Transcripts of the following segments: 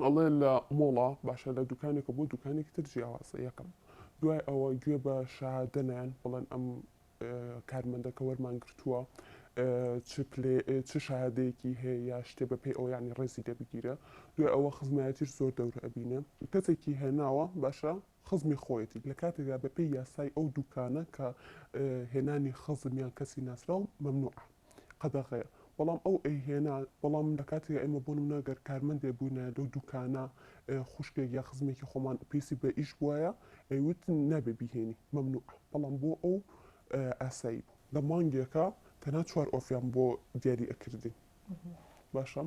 ئەڵێ لە مۆڵا باشە لە دوکانێکە بۆ دوکانێکی تر جیاوازە یەکەم دوای ئەوە گوێ بە شەهادە نایەن بڵێن ئەم کارمەندە کە وەرمان گرتووە چ پلێ چ شەهادەیەکی هەیە یا شتێ بە پێی ئەوە یانی ڕێزی لێ بگیرە دوای ئەوە خزمایەتیش زۆر دەور ئەبینێ کەسێکی هێناوە باشە خزمی خۆیەتی لە کاتێکدا بە پێی یاسای ئەو دوکانە کە هێنانی خزم یان کەسی ناسراو مەمنوعە قەدەغەیە بەڵام ئەو ئەیهێنا بەڵام لە کاتێکا ئێمە بۆ نمونە گەر کارمەندێ بووینایە لەو دوکانە خوشکێک یا خزمێکی خۆمان پێویستی بە ئیش بوایە ئەیوت نابێ بیهێنی مەمنوعە بەڵام بۆ ئەو ئاسایی بوو. لە مانگێکا تەنها چوار ئۆفیان بۆ دیاری ئەکردین باشە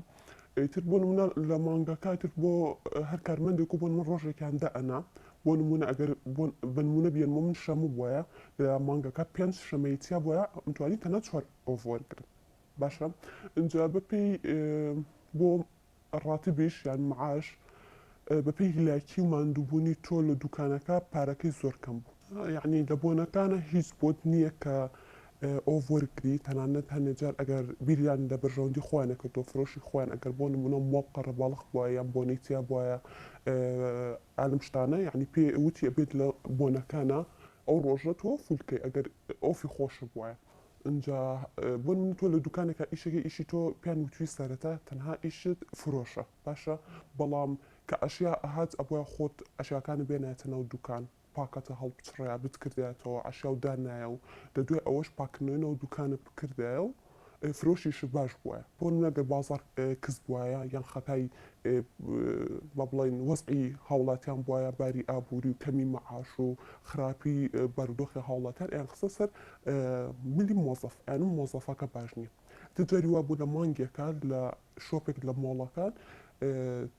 ئیتر بۆ نمونە لە مانگەکە ئیتر بۆ هەر کارمەندێک و بۆ نمونە ڕۆژێکیان دائەنا بۆ نمونە ئەگەر بە نمونە بێنمەوە من شەموو بوایە لە مانگەکە پێنج شەمەی تیا بوایە ئەمتوانی تەنها چوار ئۆف وەرگرم باشە ئینجا بەپێی بۆ ڕاتبیش یان معاش بەپێی هیلاکی و ماندووبوونی تۆ لە دوکانەکە پارەکەی زۆر کەم بوو. یەعنی لە بۆنەکانا هیچ بۆت نییە کە ئۆف وەرگری تەنانەت هەنێ جار ئەگەر بیریان لە بەرژەوەندی خۆیان نەکردەوە فرۆشی خۆیان ئەگەر بۆ نموونە مۆڵ قەرەباڵخ بوایە یان بۆنەی تیا بوایە ئالم شتانە یەعنی پێ وتی ئەبێت لە بۆنەکانا ئەو ڕۆژە تۆ فول کەی ئەگەر ئۆفی خۆشت بوایە. ئینجا بۆ نمونە تۆ لە دوکانێکا ئیشەکەی ئیشی تۆ پێیان وتوی سەرەتا تەنها ئیشت فرۆشە باشە بەڵام کە ئەشیا ئەهات ئەبوایە خۆت ئەشیاکانت بێنایەتە ناو دوکان پاکەتە هەڵبچڕیا بتکردایەتەوە ئەشیاو دانایە و لە دوای ئەوەش پاکردنەوەی ناو دوکانت بکردایە و فرۆشیشت باش بوایە بۆ نمونە گەر بازاڕ کز بوایە یان خەتای با بڵێین وەزعی هاوڵاتیان بوایە باری ئابوری و کەمی مەعاش و خراپی بارودۆخی هاوڵاتیان ئەیان خستە سەر ملی مۆزەف ئەیان مۆزەفەکە باش نیە تە جاری وابوو لە مانگێکا لە شۆپێک لە مۆڵەکان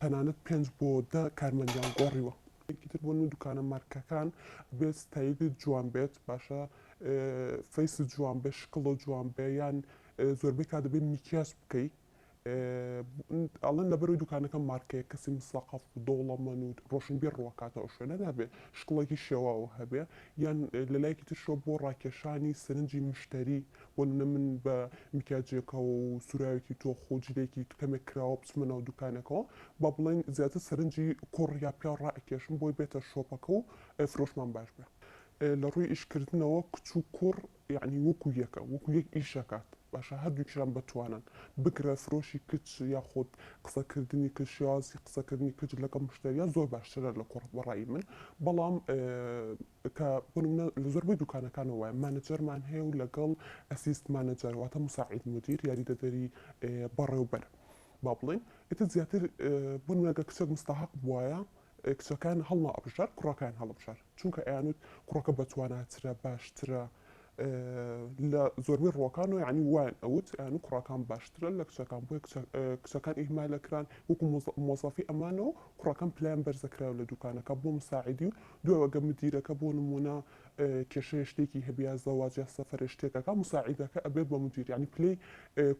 تەنانەت پێنج بۆ دە کارمەندیان گۆڕیوە. یەکی تر بۆ نمونە دوکانە مارکەکان بێت ستایلت جوان بێت باشە فەیست جوان بێ شکڵت جوان بێ یان زۆربەی کات دەبێت میکیاج بکەی ئەڵێن لەبەرەوەی دوکانەکە مارکەیە کەسی مسەقەف و دەوڵەمەن و ڕۆشنبیر ڕوەکاتە ئەو شوێنە نابێ شکڵێکی شێواو هەبێ یان لە لایەکی ترشەوە بۆ ڕاکێشانی سەرنجی مشتەری بۆ نمونە من بە میکیاجێکەوە و سوراوێکی تۆخ و جلێکی کەمێک کراوە بچمە ناو دوکانێکەوە با بڵێین زیاتر سەرنجی کوڕ یا پیاو ڕائەکێشم بۆی بێتە شۆپەکە و فرۆشمان باش بێ. لە ڕووی ئیشکردنەوە کچ و کوڕ یەعنی وەکو یەکە وەکو یەک ئیش ئەکات باشە هەردووکیان بەتوانان بگرە فرۆشی کچ یاخود قسەکردنی کچ شێوازی قسەکردنی کچ لەگەڵ مشتەریان زۆر باشترە لە کوڕ بەڕای من بەڵام کە بۆ نمونە لە زۆربەی دوکانەکانەوە وایە مانەجەرمان هەیە و لەگەڵ assist manager واتە مساعد مدیر یاریدەدەری بەڕێوبەر با بڵێین ئیتر زیاتر بۆ نمونە گەر کچێک مستەحەق بوایە کچەکان هەڵنائەبژارد کوڕەکان هەڵەبژارد چونکە ئەیانوت کوڕەکە بەتواناترە باشترە لە زۆربەی ڕوەکانەوە یعنی وایان ئەوت ئەیانوت کوڕەکان باشترە لە کچەکان بۆیە کچەکان ئیهمال ئەکران وەکو مۆزەفی ئەمانەوە کوڕەکان پلەیان بەرزەکرایەوە لە دوکانەکە بۆ مساعیدی و دوای ئەگەر مدیرەکە بۆ نمونە کێشەیە شتێکی هەبێ یا زەواج یا سەفەرێ شتێک ئەکا مساعیدەکە ئەبێت بە مدیر یعنی پلەی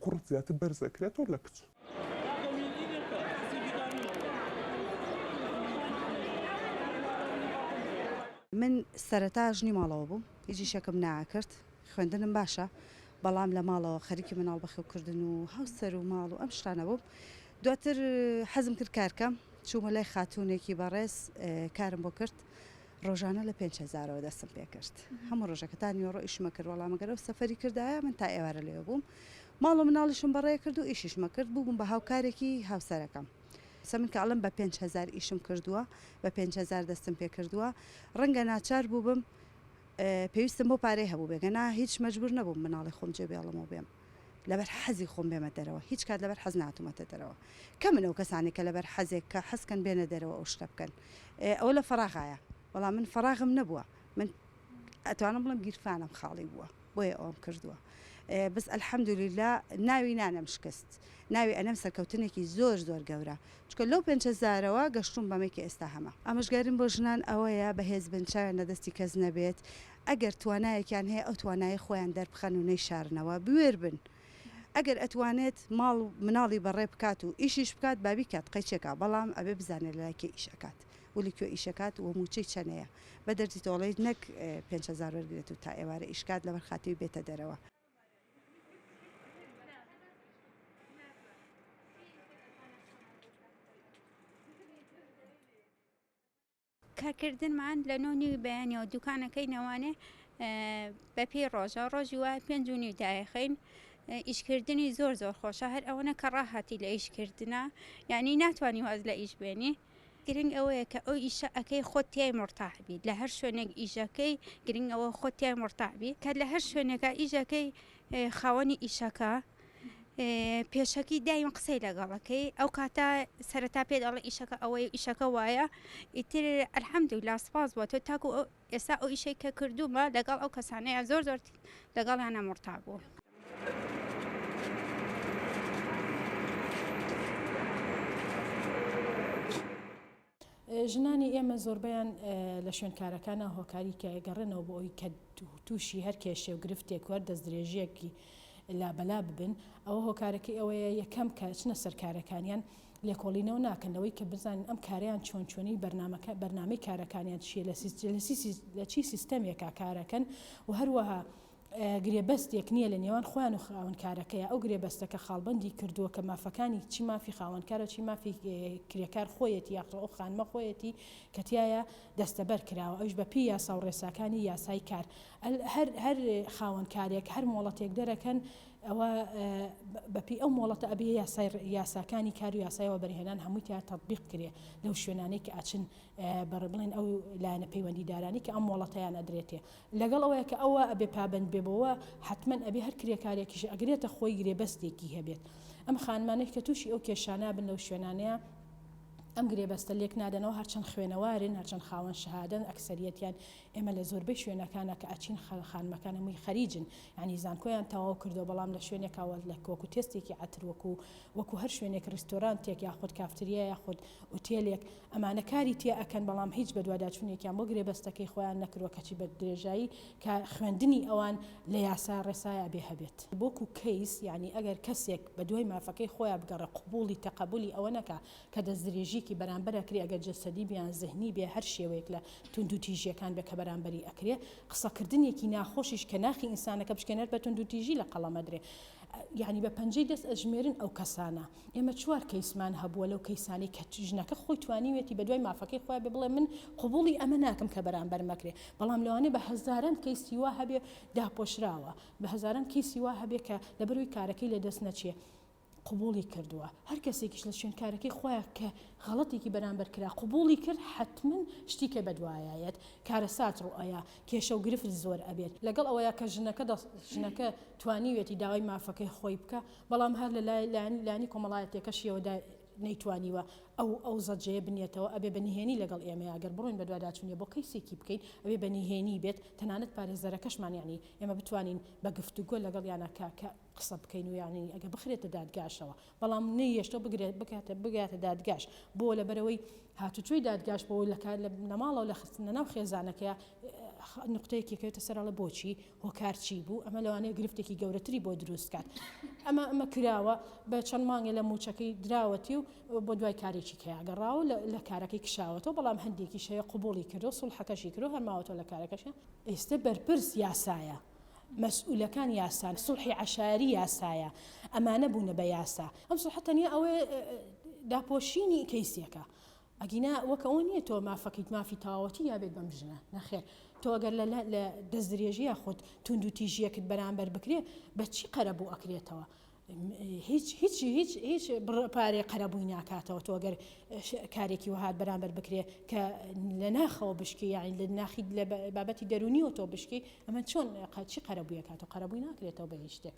کوڕ زیاتر بەرز ئەکرێتەوە لە کچ. من سەرەتا ژنی ماڵەوە بووم هیچ ئیشێکم ناکرد خوێندنم باشە بەڵام لە ماڵەوە خەریکی مناڵ بەخێوکردن و هاوسەر و ماڵ و ئەم شتانە بووم دواتر حەزم کرد کارکەم چوومە لای خاتوونێکی بەڕێز کارم بۆ کرد ڕۆژانە لە پێنج هەزارەوە دەستم پێکرد هەموو ڕۆژەکە تا نیوەڕۆ ئیشمە کرد وەڵام گەر ئەو سەفەری کردایە من تا ئێوارە لەوێ بووم ماڵ و مناڵیشم بەڕێ کرد و ئیشیشمە کرد بووبووم بە هاوکارێکی هاوسەرەکەم سە من کە ئەڵێم بە 5000 ئیشم کردووە بە 5000 دەستم پێ کردووە ڕەنگە ناچار بووبم پێویستم بۆ پارەی هەبوو بێ گەنا هیچ مەجبور نەبووم مناڵی خۆم جێ بێڵم و بێم لەبەر حەزی خۆم بێمە دەرەوە هیچ کات لەبەر حەز ناتومەتە دەرەوە کەمن ئەو کەسانەی کە لەبەر حەزێک کە حەزکەن بێنە دەرەوە ئەو شتە بکەن ئەوە لە فەراغایە بەڵام من فەراغم نەبووە من ئەتوانم بڵێم گیرفانم خاڵی بووە بۆیە ئەوەم کردووە بەس الحمدللە ناوی نانەم شکست ناوی ئەنەم سەرکەوتنێکی زۆر زۆر گەورە چونکە لەو پێنج هەزارەوە گەشتووم بەمەی کە ئێستا هەمە. ئامۆژگاریم بۆ ژنان ئەوەیە بەهێز بن چاویان لە دەستی کەس نەبێت ئەگەر توانایەکیان هەیە ئەو توانایەی خۆیان دەربخەن و نەیشارنەوە بوێر بن ئەگەر ئەتوانێت ماڵ و مناڵی بەڕێ بکات و ئیشیش بکات با بیکات قەیچێکا بەڵام ئەبێ بزانێت لەلای کێ ئیش ئەکات و لە کوێ ئیش ئەکات و موچەی چەنەیە بە دەردی تۆڵەی نەک 5000 وەرگرێت و تا ئێوارە ئیش کات لەبەر خاتری بێتە دەرەوە. کارکردنمان لە نۆ نیوی بەیانیەوە دوکانەکەی نەوانێ بەپێی ڕۆژە ڕۆژی وایە پێنج و نیو دایەخەین ئیشکردنی زۆر زۆر خۆشە هەر ئەوەنە کە ڕاهاتی لە ئیشکردنا یعنی ناتوانانی واز لە ئیش بێنی گرنگ ئەوەیە کە ئەو ئیشە ئەکەی خۆت تیای مورتاح بیت لە هەر شوێنێک ئیشەکەی گرنگ ئەوە خۆت تیای مورتاح بی کە لە هەر شوێنێکا ئیشەکەی خاوەنی ئیشەکە پێشەکی دایم قسەی لەگەڵەکەی ئەو کاتە سەرەتا پێ دەڵێ ئیشەکە ئەوەی ئیشەکە وایە ئیتر الحمدلله سپاس بۆ تۆ تاکو ئێستا ئەو ئیشەی کە کردوومە لەگەڵ ئەو کەسانەیە زۆر زۆر لەگەڵیانە مورتاح بووم. ژنانی ئێمە زۆربەیان لە شوێنکارەکانە هۆکاری کە گەڕێنەوە بۆ ئەوی کە تووشی هەر کێشێ و گرفتێک و هەر دەستدرێژیەکی لابەلا ببن ئەوە هۆکارەکەی ئەوەیە یەکەم کە چنە سەر کارەکانیان لێکۆڵینەوە ناکەن لەوەی کە بزانن ئەم کارەیان چۆن چۆنی بەرنامەکە بەرنامەی کارەکانیان چییە لە چی سیستەمێکا کارەکەن و هەروەها گرێبەستێک نییە لە نێوان خۆیان و خاوەنکارەکەیە، ئەو گرێبەستە کە خاڵبەندی کردووە کە مافەکانی چی مافی خاوەنکارە چی مافی کرێکار خۆیەتی یاخود ئەو خانمە خۆیەتی کە تیایا دەستەبەر کراوە ئەویش بە پێی یاسا و ڕێساکانی یاسای کار هەر هەر خاوەنکارێک هەر مۆڵەتێک دەرەکەن ئەوە بە پێی ئەو مۆڵەتە ئەبێ یاسای یاساکانی کار و یاسای وەبەرهێنان هەمووی تیا تەتبیق کرێ لەو شوێنانەی کە ئەچن بە بڵێن ئەو لایەنە پەیوەندیدارانی کە ئەم مۆڵەتەیان ئەدرێتێ لەگەڵ ئەوەیا کە ئەوە ئەبێ پابەند بێ بەوە حەتمەن ئەبێ هەر کرێکارێکیش ئەگرێتە خۆی گرێبەستێکی هەبێت ئەم خانمانەی کە تووشی ئەو کێشانە بن لەو شوێنانەیە ئەم گرێبەستە لێک نادەنەوە هەرچەند خوێنەوارن هەرچەند خاوەن شەهادەن ئەکسەریەتیان ئێمە لە زۆربەی شوێنەکانە کە ئەچین خانمەکان هەمووی خەریجن یعنی زانکۆیان تەواو کردو بەڵام لە شوێنێکەوە لە وەکو تێستێکی عەتر وەکو وەکو هەر شوێنێک ڕیستۆرانتێک یاخود کافتریا یاخود ئوتێلێک ئەمانە کاری تیا ئەکەن بەڵام هیچ بەدواداچونێکیان بۆ گرێبەستەکەی خۆیان نەکردوە کەچی بە درێژایی کە خوێندنی ئەوان لە یاسا ڕێسایا ئەبێ هەبێت. وەکو کەیس یانی ئەگەر کەسێک بەدوای مافەکەی خۆیا بگەڕێ قبوڵی تەقەبولی ئەوە نەکا کە دەستدرێژیەکی بەرامبەر ئەکرێ ئەگەر جەسەدی بێ یان زهنی بێ هەر شێوەیەک لە توندوتیژیەکان بێ کە بەرامبەری ئەکرێ قسەکردنێکی ناخۆشیش کە ناخی ئینسانەکە بشکێنێ هەر بە توندوتیژی لە قەڵەم ئەدرێ یانی بە پەنجەی دەست ئەژمێرن ئەو کەسانە. ئێمە چوار کەیسمان هەبووە لەو کەیسانەی کە ژنەکە خۆی توانیوێتی بەدوای مافەکەی خۆی بێ بڵێ من قبوڵی ئەمە ناکەم کە بەرامبەرم ئەکرێ بەڵام لەوانەیە بە هەزاران کەیسی وا هەبێ داپۆشراوە بە هەزاران کەیسی وا هەبێ کە لەبەرئەوەی کارەکەی لەدەست نەچێ قبوڵی کردووە هەر کەسێکیش لە شوێن کارەکەی خۆیان کە غەڵەتێکی بەرامبەر کرا قبوڵی کرد حەتمەن شتی کە بەدوایەت کارەسات ڕوئەیا کێشە و گرفت زۆر ئەبێت لەگەڵ ئەوەیا کە ژنەکە ژنەکە توانیوێتی داوای مافەکەی خۆی بکا بەڵام هەر لە لای لایەنی کۆمەڵایەتیەکەشیەوە دا نەیتوانیوە ئەو ئەو زەجەیە بنێتەوە ئەبێ بە نهێنی لەگەڵ ئێمەیا گەر بڕۆین بەدواداچونیە بۆ کەیسێکی بکەین ئەبێ بە نهێنی بێت تەنانەت پارێزەرەکەشمان یانی ئێمە بتوانین بە گفتوگۆ لەگەڵیانا کە کە قسە بکەین و یانی ئەگەر بخرێتە دادگاشەوە بەڵام نەیهێشتەوە بگرێت بکاتە بگاتە دادگاش بۆ لەبەرئەوەی هاتوچۆی دادگاش بۆ لە کار لە ماڵەوە لە خستنە ناو خێزانەکەیا نوقتەیەکی کەوتە سەر ئەڵێ بۆچی هۆکار چی بوو ئەمە لەوانەیە گرفتێکی گەورەتری بۆ دروست کات ئەمە ئەمە کراوە بە چەند مانگێ لە موچەکەی دراوەتی و بۆ دوای کارێکی کەیا گەڕاوە لە کارەکەی کشاوەتەوە بەڵام هەندێکیش هەیە قبوڵی کردو سوڵحەکەشی کردو هەر ماوەتەوە لە کارەکەشی ئێستە بەرپرس یاسایە مەسئولەکان یاسان سوڵحی عەشایەری یاسایە ئەمانە بوونە بە یاسا ئەم سوڵحە تەنیا ئەوەیە داپۆشینی کەیسێکە ئەگینا وەک ئەوە نییە تۆ مافەکەیت مافی تەواوەتی یابێت بەم ژنە نەخێر تۆ ئەگەر لە لە دەستدرێژی یاخود توندوتیژیەکت بەرامبەر بکرێ بە چی قەرەبوو ئەکرێتەوە هیچ هیچ هیچ هیچ بڕ پارەی قەرەبووی ناکاتەوە تۆ گەر کارێکی وەهات بەرامبەر بکرێ کە لە ناخەوە بشکی یانی لە ناخی لە بابەتی دەروونیەوە تۆ بشکی ئەمە چۆن چی قەرەبوویەکاتەوە قەرەبووی ناکرێتەوە بە هیچ شتێک.